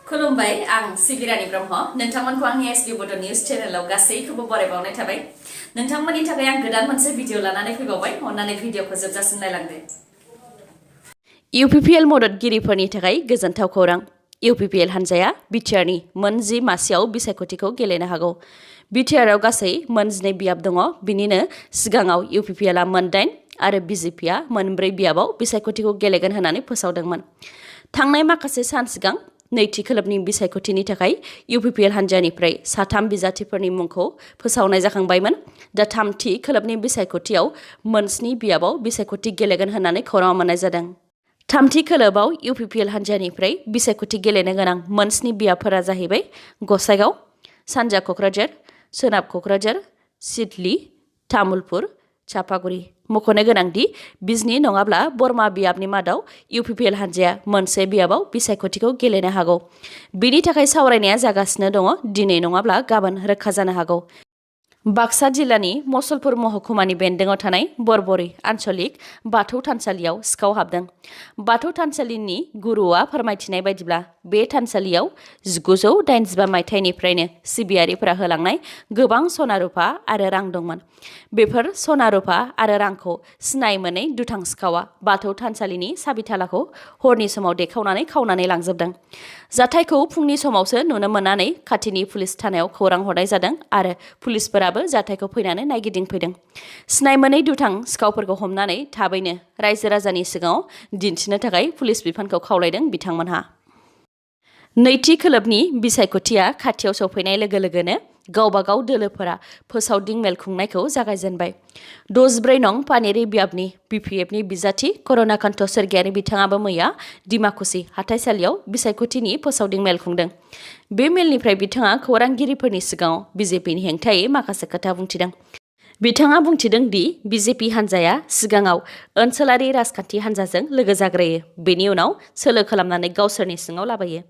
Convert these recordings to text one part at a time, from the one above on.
खुलुमबाय आं सिबिरानि ब्रह्म नोंथांमोनखौ आंनि sbbodonews चेनेलाव गासैखौबो बरायबावनाय थाबाय नोंथांमोननि थाखाय आं गोदान मोनसे भिडिअ लानानै फैबावबाय अन्नानै भिडिअखौ जोबजासिम नायलांदो UPPL मददगिरिफोरनि थाखाय गोजोनथाव खौरां UPPL हानजाया BTR नि मोन 10 मासियाव बिसायख'थिखौ गेलेनो हागौ BTR आव गासै मोन 12 बियाब दङ बिनिनो सिगाङाव UPPL आ मोन 8 आरो BJP आ मोन 4 बियाबाव बिसायख'थिखौ गेलेगोन होननानै फोसावदोंमोन थांनाय माखासे सान सिगां नैथि खोलोबनि बिसायख'थिनि थाखाय UPPL हानजानिफ्राय साथाम बिजाथिफोरनि मुंखौ फोसावनाय जाखांबायमोन दा थामथि खोलोबनि बिसायख'थियाव मोन 7 बियाबाव बिसायख'थि गेलेगोन होननानै खौराङाव मोननाय जादों थामथि खोलोबाव UPPL हानजानिफ्राय बिसायख'थि गेलेनो गोनां मोन 7 बियाबफोरा जाहैबाय गसाइगाव सानजा क'क्राझार सोनाब क'क्राझार सिडली तामुलपुर चापागुरि मख'नो गोनांदि बिजनी नङाब्ला बरमा बियाबनि मादाव UPPL हानजाया मोनसे बियाबाव बिसायख'थिखौ गेलेनो हागौ बिनि थाखाय सावरायनाया जागासिनो दङ दिनै नङाब्ला गाबोन रोखा जानो हागौ बाक्सा जिल्लानि मसलपुर महकुमानि बेन्दोङाव थानाय बरबरी आन्चलिक बाथौ थानसालियाव सिखाव हाबदों बाथौ थानसालिनि गुरुआ फोरमायथिनाय बायदिब्ला बे थानसालियाव 1985 मायथाइनिफ्रायनो सिबियारिफोरा होलांनाय गोबां सना रुफा आरो रां दंमोन बेफोर सना रुफा आरो रांखौ सिनाय मोनै दुथां सिखावा बाथौ थानसालिनि साबिथालाखौ हरनि समाव देखावनानै खावनानै लांजोबदों जाथायखौ फुंनि समावसो नुनो मोननानै खाथिनि पुलिस थानायाव खौरां हरनाय जादों आरो पुलिसफोराबो जाथायखौ फैनानै नायगिदिंफैदों सिनाय मोनै दुथां सिखावफोरखौ हमनानै थाबैनो रायजो राजानि सिगाङाव दिन्थिनो थाखाय पुलिस बिफानखौ खावलायदों बिथांमोनहा नैथि खोलोबनि बिसायख'थिया खाथियाव सौफैनाय लोगो लोगोनो गावबागाव दोलोफोरा फोसावदिं मेल खुंनायखौ जागायजेनबाय 64 नं पानेरि बियाबनि BPFनि बिजाथि कर'नाकान्त सोरगियारि बिथाङाबो मैया डिमाकुसि हाथाइसालियाव बिसायख'थिनि फोसावदिं मेल खुंदों बे मेलनिफ्राय बिथाङा खौरांगिरिफोरनि सिगाङाव BJPनि हेंथायै माखासे खोथा बुंथिदों बिथाङा बुंथिदों दि BJP हानजाया सिगाङाव ओनसोलारि राजखान्थि हानजाजों लोगो जाग्रोयो बेनि उनाव सोलो खालामनानै गावसोरनि सिङाव लाबोयो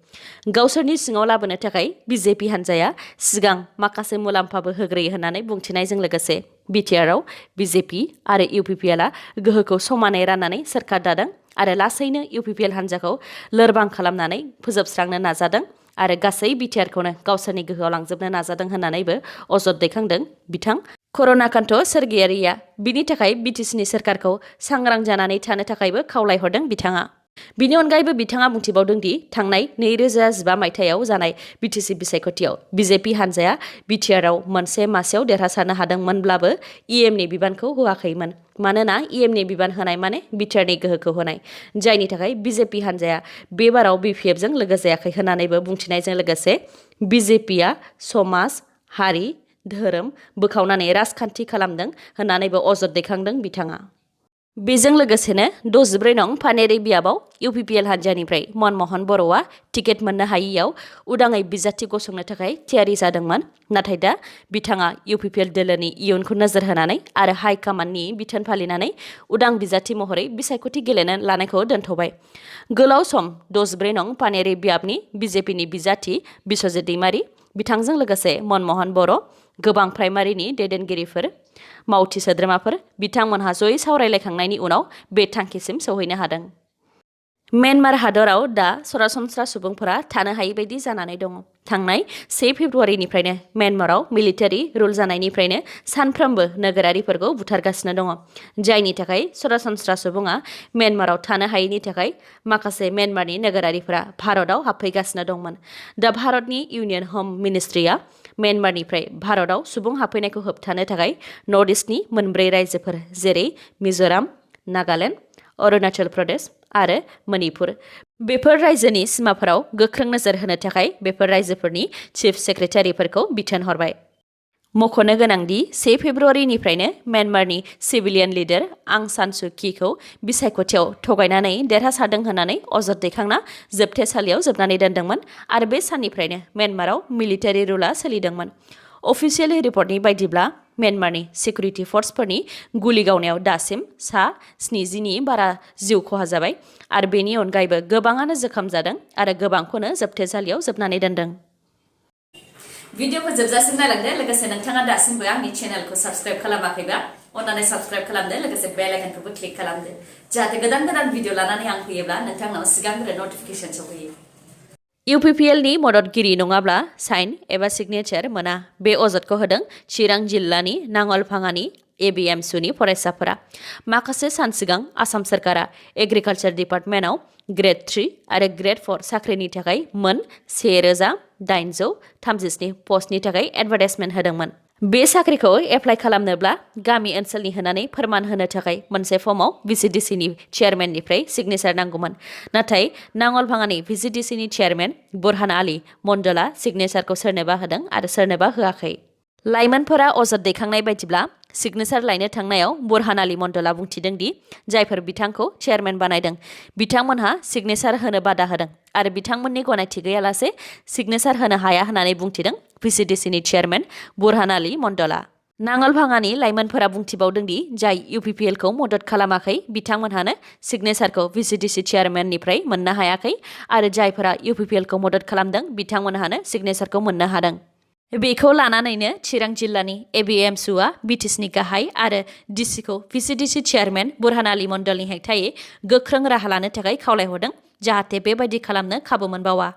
गावसोरनि सिङाव लाबोनो थाखाय BJP हानजाया सिगां माखासे मुलाम्फाबो होग्रोयो होननानै बुंथिनायजों लोगोसे BTR आव BJP आरो UPPL आ गोहोखौ समानै राननानै सोरखार दादों आरो लासैनो UPPL हानजाखौ लोरबां खालामनानै फोजोबस्रांनो नाजादों आरो गासै BTRखौनो गावसोरनि गोहोआव लांजोबनो नाजादों होननानैबो अजद दैखांदों बिथां कर'नाकान्त सोरगियारिया बिनि थाखाय BTCनि सोरखारखौ सांग्रां जानानै थानो थाखायबो खावलायहरदों बिथाङा बिनि अनगायैबो बिथाङा बुंथिबावदों दि थांनाय 2015 मायथाइयाव जानाय BTC बिसायख'थियाव BJP हानजाया BTR आव मोनसे मासेयाव देरहासारनो हादोंमोनब्लाबो EMनि बिबानखौ होआखैमोन मानोना EMनि बिबान होनाय माने BTRनि गोहोखौ होनाय जायनि थाखाय BJP हानजाया बे बाराव BPFजों लोगो जायाखै होननानैबो बुंथिनायजों लोगोसे BJPआ समाज हारि धोरोम बोखावनानै राजखान्थि खालामदों होननानैबो अजद दैखांदों बिथाङा बेजों लोगोसेनो 64 नं पानेरि बियाबाव UPPL हानजानिफ्राय मनमहन बर'आ टिकेट मोननो हायैयाव उदाङै बिजाथि गसंनो थाखाय थियारि जादोंमोन नाथाय दा बिथाङा UPPL दोलोनि इयुनखौ नोजोर होनानै आरो हाइ कमान्डनि बिथोन फालिनानै उदां बिजाथि महरै बिसायख'थि गेलेनो लानायखौ दोनथ'बाय गोलाव सम 64 नं पानेरि बियाबनि BJPनि बिजाथि बिस्वजित दैमारि बिथांजों लोगोसे मनमहन बर' गोबां प्राइमारिनि दैदेनगिरिफोर मावथि सोद्रोमाफोर बिथांमोनहा जयै सावरायलायखांनायनि उनाव बे थांखिसिम सौहैनो हादों म्यानमार हादराव दा सरासनस्रा सुबुंफोरा थानो हायै बायदि जानानै दङ थांनाय 1 फेब्रुवारिनिफ्रायनो म्यानमाराव मिलिटारि रुल जानायनिफ्रायनो सानफ्रोमबो नोगोरारिफोरखौ बुथारगासिनो दङ जायनि थाखाय सरासनस्रा सुबुङा म्यानमाराव थानो हायैनि थाखाय माखासे म्यानमारनि नोगोरारिफोरा भारतआव हाबफैगासिनो दंमोन दा भारतनि इउनियन हम मिनिस्ट्रिया म्यानमारनिफ्राय भारतआव सुबुं हाबफैनायखौ होबथानो थाखाय नर्थ इस्टनि मोनब्रै रायजोफोर जेरै मिज'राम नागालेन्ड अरुणाचल प्रदेश आरो मणिपुर बेफोर रायजोनि सिमाफोराव गोख्रों नोजोर होनो थाखाय बेफोर रायजोफोरनि चिफ सेक्रेटारिफोरखौ बिथोन हरबाय मख'नो गोनांदि 1 फेब्रुवारिनिफ्रायनो म्यानमारनि सिभिलियन लिडार आं सान सु किखौ बिसायख'थियाव थगायनानै देरहासारदों होननानै अजद दैखांना जोबथेसालियाव जोबनानै दोनदोंमोन आरो बे साननिफ्रायनो म्यानमाराव मिलिटारि रुलआ सोलिदोंमन अफिसियेल रिपर्टनि बायदिब्ला म्यानमारनि सिकिउरिटि फर्सफोरनि गुलि गावनायाव दासिम सा 70नि बारा जिउ खहा जाबाय आरो बेनि अनगायैबो गोबाङानो जोखोम जादों आरो गोबांखौनो जोबथेसालियाव जोबनानै दोनदों भिडिअखौ जोबजासिम नायलांदो लोगोसे नोंथाङा दासिमबो आंनि चेनेलखौ साबस्क्राइब खालामाखैबा अन्नानै साबस्क्राइब खालामदो लोगोसे बेल आइकनखौबो क्लिक खालामदो जाहाथे गोदान भिडिअ लानानै आं फैयोब्ला नोंथांनाव सिगांग्रो नटिफिकेसन सौहैयो UPPL नि मददगिरि नङाब्ला साइन एबा सिगनेचार मोना बे अजदखौ होदों चिरां जिल्लानि नांगलफाङानि ABMSUनि फरायसाफोरा माखासे सान सिगां आसाम सरकारा एग्रिकालचार डिपार्टमेन्टआव ग्रेड 3 आरो ग्रेड 4 साख्रिनि थाखाय मोन 1837 पस्टनि थाखाय एडभार्टाइजमेन्ट होदोंमोन। बे साख्रिखौ एप्लाइ खालामनोब्ला गामि ओनसोलनि होनानै फोरमान होनो थाखाय मोनसे फर्माव VCDCनि चेयारमेननिफ्राय सिगनेचार नांगौमोन। नाथाय नांगलफाङानि VCDCनि चेयारमेन बुरहान आली मण्डला सिगनेचारखौ सोरनोबा होदों आरो सोरनोबा होआखै। लाइमोनफोरा अजद दैखांनाय बायदिब्ला सिगनेचार लायनो थांनायाव बुरहान आली मण्डला बुंथिदों दि जायफोर बिथांखौ चेयारमेन बानायदों बिथांमोनहा सिगनेचार होनो बादा होदों आरो बिथांमोननि गनायथि गैयालासे सिगनेचार होनो हाया होननानै बुंथिदों VCDCनि चेयारमेन बुरहान आली मण्डला। नांगलफाङानि लाइमोनफोरा बुंथिबावदों दि जाय UPPLखौ मदद खालामाखै बिथांमोनहानो सिगनेचारखौ VCDC चेयारमेननिफ्राय मोननो हायाखै आरो जायफोरा UPPLखौ मदद खालामदों बिथांमोनहानो सिगनेचारखौ मोननो हादों। बेखौ लानानैनो चिरां जिल्लानि ABMSUआ BTSनि गाहाय आरो DCखौ VCDC चेयारमेन बुरहान आली मण्डलनि हेंथायै गोख्रों राहा लानो थाखाय खावलायहरदों जाहाथे बेबायदि खालामनो खाबु मोनबावा।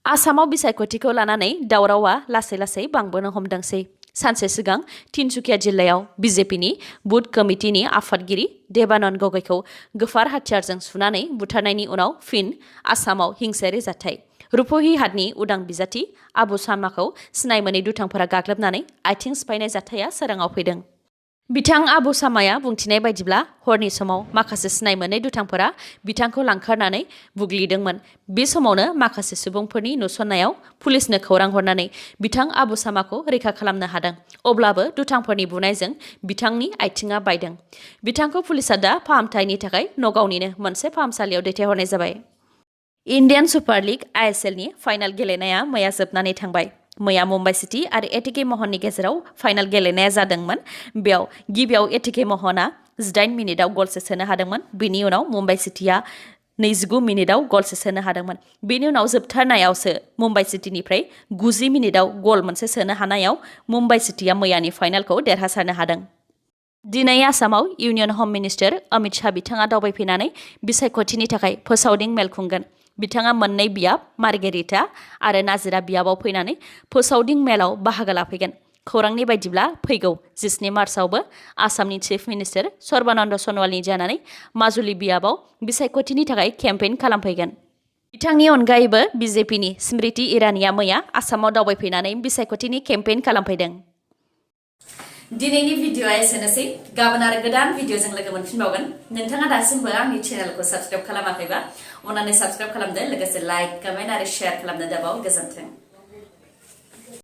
आसामाव बिसायख'थिखौ लानानै दावरावआ लासै लासै बांबोनो हमदोंसै। सानसे सिगां तिनसुकिया जिल्लायाव BJPनि बुथ कमिटिनि आफादगिरि देबानन्द गगैखौ गोफार हाथियारजों सुनानै बुथारनायनि उनाव फिन आसामाव हिंसायारि जाथाय। रुपहि हाटनि उदां बिजाथि आबु सामाखौ सिनाय मोनै दुथांफोरा गाग्लोबनानै आथिं सिफायनाय जाथाया सोराङाव फैदों। बिथां आबु सामाया बुंथिनाय बायदिब्ला हरनि समाव माखासे सिनाय मोनै दुथांफोरा बिथांखौ लांखारनानै बुग्लिदोंमोन। बे समावनो माखासे सुबुंफोरनि नुसननायाव पुलिसनो खौरां हरनानै बिथां आबु सामाखौ रैखा खालामनो हादों। अब्लाबो दुथांफोरनि बुनायजों बिथांनि आथिङा बायदों। बिथांखौ पुलिसआ दा फाहामथायनि थाखाय नगावनिनो मोनसे फाहामसालियाव दैथायहरनाय जाबाय। इन्डियान सुपार लीग ISLनि फाइनाल गेलेनाया मैया जोबनानै थांबाय। मैया मुम्बाइ सिटी आरो एटिके महननि गेजेराव फाइनाल गेलेनाया जादोंमोन। बेयाव गिबियाव एटिके महना 18 मिनिटआव गलसे सोनो हादोंमोन। बेनि उनाव मुम्बाइ सिटीआ 29 मिनिटआव गलसे सोनो हादोंमोन। बेनि उनाव जोबथारनायावसो मुम्बाइ सिटीनिफ्राय 90 मिनिटआव गल मोनसे सोनो हानायाव मुम्बाइ सिटीआ मैयानि फाइनालखौ देरहासारनो हादों। दिनै आसामाव इउनियन हम मिनिस्टार अमित शाह बिथाङा दावबायफैनानै बिसायख'थिनि थाखाय फोसावदिं मेल खुंगोन। बिथाङा मोननै बियाब मार्गेरिटा आरो नाजिरा बियाबाव फैनानै फोसावदिं मेलाव बाहागो लाफैगोन। खौरांनि बायदिब्ला फैगौ 17 मार्चआवबो आसामनि चिफ मिनिस्टार सर्बानन्द सन'वालनि जानानै माजुलि बियाबाव बिसायख'थिनि थाखाय केम्पेइन खालामफैगोन। बिथांनि अनगायैबो BJPनि स्मृति ईरानीआ मैया आसामाव दावबायफैनानै बिसायख'थिनि केम्पेइन खालामफैदों। दिनैनि भिडिअ'आ एसेनोसै। गाबोन आरो गोदान भिडिअ'जों लोगो मोनफिनबावगोन। नोंथाङा दासिमबो आंनि चेनेलखौ साबस्क्राइब खालामाखैबा अन्नानै साबस्क्राइब खालामदो, लोगोसे लाइक, कमेन्ट आरो शेयार खालामनो दाबाव। गोजोन्थों।